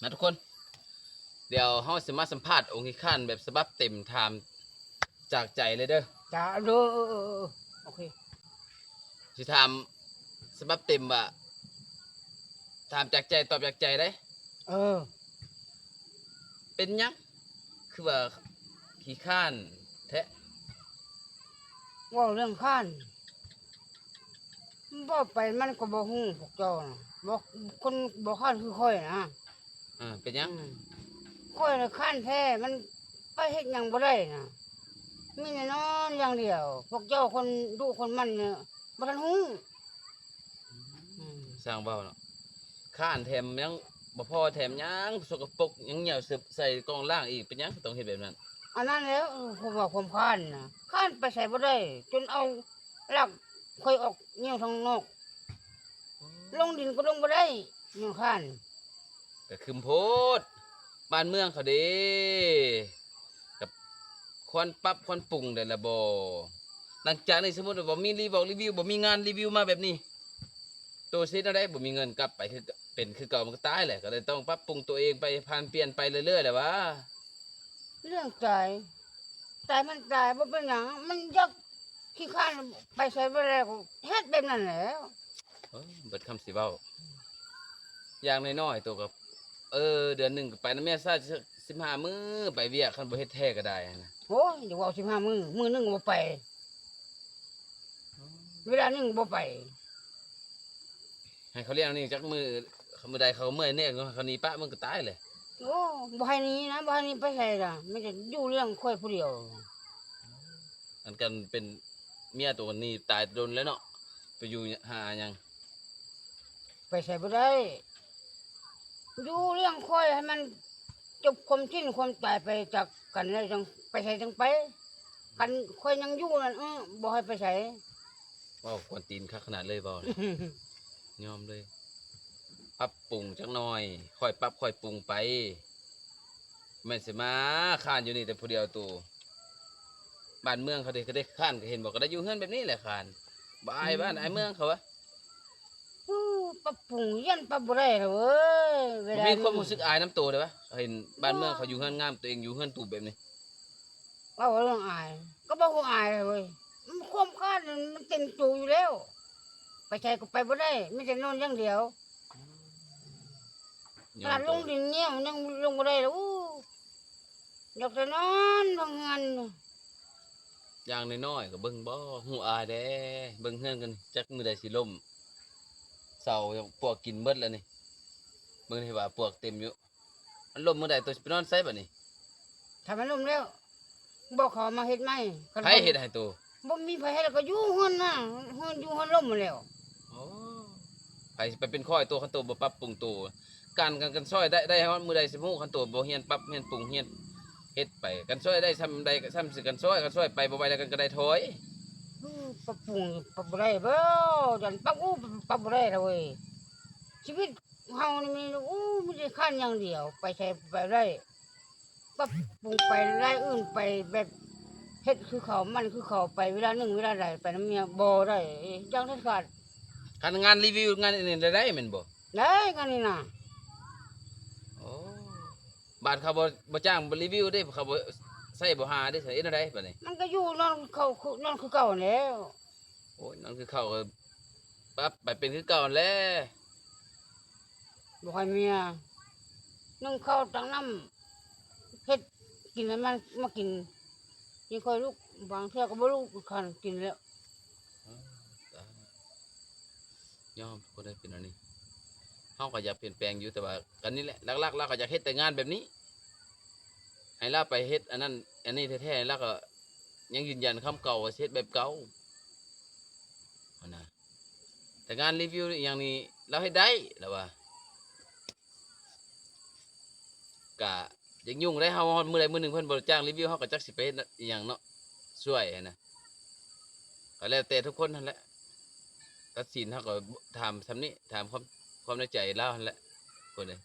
ມາທຸກຄົນ ດຽວເຮົາຊິມາສຳພາດອົງຂີ້ຄ້ານແບບສະບັບເຕັມ ຖາມຈາກໃຈເລີຍເດີ. ຈ້າ ເດີ ເອີ ເອີ ເອີ ໂອເຄ ຊິຖາມສະບັບເຕັມວ່າ ຖາມຈາກໃຈ ຕອບຈາກໃຈເດ້. ເອີ ເປັນຫຍັງຄືວ່າຂີ້ຄ້ານແທ້? ເວົ້າເລື່ອງຄ້ານ ເວົ້າໄປມັນກໍບໍ່ຮູ້ພວກເຈົ້ານະ ບໍ່ ຄົນບໍ່ຄ້ານຄືຂ້ອຍນະ. ເອີ ເປັນຫຍັງ? ອືມ ຂ້ອຍນະຄ້ານແທ້ ມັນໄປເຮັດຫຍັງບໍ່ໄດ້ນະ ມີແຕ່ນອນຢ່າງດຽວ. ພວກເຈົ້າຄົນດຸຄົນໝັ່ນນີ້ບໍ່ທັນຮູ້. ອືມ ຊ່າງເວົ້າເນາະ ຄ້ານແຖມຍັງບໍ່ພໍ ແຖມຍັງສົກກະປົກ ຍັງຍ່ຽວໃສ່ກອງລ້າງອີກ ເປັນຫຍັງຕ້ອງເຮັດແບບນັ້ນ? ອັນນັ້ນແຫຼະ ເພາະວ່າຄວາມຄ້ານນະ ຄ້ານໄປໃສບໍ່ໄດ້ ຈົນເອົາລາກຂ້ອຍອອກຍ່ຽວທາງນອກ ລົງດິນກໍລົງບໍ່ໄດ້ ຍ້ອນຄ້ານ. ກະຄຶມໂພດ ບ້ານເມືອງເຂົາເດ້ ກະຄວນປັບຄວນປຸງໄດ້ລະບໍ່? ຫຼັງຈາກນີ້ ສົມມຸດວ່າບໍ່ມີຣີວອກຣີວິວ ບໍ່ມີງານຣີວິວມາແບບນີ້ ໂຕຊິເຮັດແນວໃດ? ບໍ່ມີເງິນກັບໄປຄື ເປັນຄືເກົ່າ ມັນກະຕາຍແຫຼະ ກະເລີຍຕ້ອງປັບປຸງໂຕເອງໄປ ຜ່ານປ່ຽນໄປເລື້ອຍໆແຫຼະຫວາ. ເລື່ອງຕາຍ ຕາຍມັນຕາຍ ບໍ່ເປັນຫຍັງ ມັນຢາກຂີ້ຄ້ານ ໄປໃສບໍ່ໄດ້ ເຮັດແບບນັ້ນແຫຼະ. ເອີ ເບິດຄຳຊິເວົ້າ ຢ່າງນ້ອຍໆ ໂຕກໍ ເອີ ເດືອນໜຶ່ງກໍໄປນຳເມຍຊາສິບຫ້າມື້ ໄປວຽກ ຄັນບໍ່ເຮັດແທ້ກໍໄດ້ຫັ້ນນະ. ໂອ້ຍ ຢ່າເວົ້າສິບຫ້າມື້ ມື້ໜຶ່ງກໍບໍ່ໄປ ເວລາໜຶ່ງກໍບໍ່ໄປ. ໃຫ້ເຂົາລ້ຽງນີ້ຈັກມື້ ມື້ໃດເຂົາເມື່ອຍແນກ ເຂົາໜີປະ ມັນກໍຕາຍແຫຼະ. ໂອ້ ບໍ່ໃຫ້ໜີນະ ບໍ່ໃຫ້ໜີໄປໃສລະ ມີແຕ່ຢູ່ລ້ຽງຂ້ອຍຜູ້ດຽວ. ອັນກັນເປັນເມຍໂຕນີ້ຕາຍແຕ່ດົນແລ້ວເນາະ ໄປຢູ່ຫາຫຍັງ ໄປໃສບໍ່ໄດ້ ຢູ່ລ້ຽງຂ້ອຍໃຫ້ມັນຈົບຄວາມສິ້ນຄວາມຕາຍໄປຈາກກັນແລ້ວ ຈັ່ງໄປໃສຈັ່ງໄປ ຄັນຂ້ອຍຍັງຢູ່ນັ້ນ ເອີ ບໍ່ໃຫ້ໄປໃສ. ເວົ້າກວນຕີນຄັກຂະໜາດເລີຍ ເວົ້ານະ ຍອມເລີຍ ປັບປຸງຈັກໜ່ອຍ ຄ່ອຍປັບຄ່ອຍປຸງໄປ ແມ່ນຊິມາຄ້ານຢູ່ນີ້ແຕ່ຜູ້ດຽວໂຕ ບ້ານເມືອງເຂົາເດ້ ເຂົາເດ້ຄ້ານ ກໍເຫັນບໍ່ ກໍໄດ້ຢູ່ເຮືອນແບບນີ້ແຫຼະຄ້ານ ບໍ່ອາຍບ້ານອາຍເມືອງເຂົາວະ. ໂອ້ ປັບປຸງ ຢ້ານປັບບໍ່ໄດ້ລະເວີຍ ເວລານີ້ ບໍ່ມີຄວາມຮູ້ສຶກອາຍນຳໂຕເດ້ວະ ເຫັນບ້ານເມືອງເຂົາຢູ່ເຮືອນງາມ ໂຕເອງຢູ່ເຮືອນຕູບແບບນີ້. ເວົ້າເລື່ອງອາຍ ກໍບໍ່ຮູ້ອາຍເວີຍ ຄວາມຄ້ານມັນເຕັມໂຕຢູ່ແລ້ວ ໄປໃສກໍໄປບໍ່ໄດ້ ມີແຕ່ນອນຢ່າງດຽວ. ຂະໜາດລົງດິນຍ່ຽວຍັງລົງບໍ່ໄດ້ລະ ໂອ້ ຢາກແຕ່ນອນເບິ່ງເຮືອນ. ຢ່າງນ້ອຍໆກໍເບິ່ງບໍ່ຮູ້ອາຍແດ່ ເບິ່ງເຮືອນກັນ ຈັກມື້ໃດຊິລົ້ມ ເສົາປວກກິນເບິດແລ້ວນີ້ ເບິ່ງໃຫ້ວ່າປວກເຕັມຢູ່. ມັນລົ້ມມື້ໃດ ໂຕຊິໄປນອນໃສບາດນີ້? ຖ້າມັນລົ້ມແລ້ວ ບອກເຂົາມາເຮັດໃໝ່. ໃຜເຮັດໃຫ້ໂຕ? ບໍ່ມີໃຜເຮັດ ແລ້ວກໍຢູ່ເຮືອນນະ ເຮືອນຢູ່ເຮືອນລົ້ມຫັ້ນແລ້ວ. ໂອ້ ໃຜຊິໄປເປັນຄ້ອຍໂຕ ຄັນໂຕບໍ່ປັບປຸງໂຕ? ການ ການ ການຊ່ອຍໄດ້ ໄດ້ຮອດມື້ໃດຊິຮູ້ ຄັນໂຕບໍ່ຮຽນປັບຮຽນປຸງ ຮຽນເຮັດໄປ. ການຊ່ອຍໄດ້ຊ່ຳໃດ ຊ່ຳຊິການຊ່ອຍ ການຊ່ອຍໄປບໍ່ໄຫວແລ້ວ ການກໍໄດ້ຖອຍ. ປັບປຸງປັບບໍ່ໄດ້ເວີຍ ຢ້ານປັບ ໂອ້ ປັບບໍ່ໄດ້ລະເວີຍ ຊີວິດ ເຮົານີ້ມີ ໂອ້ ມີແຕ່ຄ້ານຢ່າງດຽວ ໄປໃສໄປໄດ້ ປັບປຸງໄປລາຍອື່ນໄປ ແບບເຮັດຄືເຂົາ ໝັ່ນຄືເຂົາ ໄປເວລາໜຶ່ງເວລາໃດ ໄປນຳເມຍບໍ່ໄດ້ ຢ່າງເດັດຂາດ. ຄັນງານຣີວິວ ງານອັນນີ້ໄດ້ແມ່ນບໍ່? ໄດ້ ງານນີ້ນະ. ໂອ້ ບາດເຂົາບໍ່ ບໍ່ຈ້າງ ບໍ່ຣີວິວເດ້ ເຂົາບໍ່ໃຊ້ ບໍ່ຫາເດ້ ເຮັດແນວໃດບາດນີ້? ມັນກໍຢູ່ນອນເຂົ້າ ນອນຄືເກົ່າຫັ້ນແຫຼ້ວ. ໂອ້ຍ ນອນຄືເກົ່າກໍປັບໄປເປັນຄືເກົ່າຫັ້ນແຫຼະ. ບໍ່ໃຫ້ເມຍ ໜຶ້ງເຂົ້າ ຕັກນ້ຳ ເຮັດກິນໃຫ້ມັນມາກິນ. ກິນຄ່ອຍລຸກ ບາງເທື່ອກໍບໍ່ລຸກ ຄັນກິນແລ້ວ. ຍອມທຸກຄົນເອີຍ ເປັນອັນນີ້ ເຮົາກໍຢາກປ່ຽນແປງຢູ່ ແຕ່ວ່າອັນນີ້ແຫຼະ ຫຼັກໆ ລາວກໍຢາກເຮັດແຕ່ງານແບບນີ້ ໃຫ້ລາວໄປເຮັດອັນນັ້ນອັນນີ້ແທ້ໆ ລາວກໍຍັງຢືນຢັນຄຳເກົ່າວ່າຊິເຮັດແບບເກົ່າຫັ້ນນະ. ແຕ່ງານຣີວິວອີ່ຫຍັງນີ້ລາວເຮັດໄດ້ ລາວວ່າ. ກະຍັງຫຍຸ້ງໄດ໋ ເຮົາຮອດມື້ໃດມື້ໜຶ່ງເພິ່ນບໍ່ຈ້າງຣີວິວ ເຮົາກໍຈັກຊິໄປເຮັດອີ່ຫຍັງເນາະ ຊ່ວຍຫັ້ນນະ. ກໍແລ້ວແຕ່ທຸກຄົນຫັ້ນແຫຼະ ຕັດສິນ ເຮົາກໍຖາມສ່ຳນີ້ ຖາມຄວາມ ຄວາມໃນໃຈລາວຫັ້ນແຫຼະ ຄົນເອີຍ.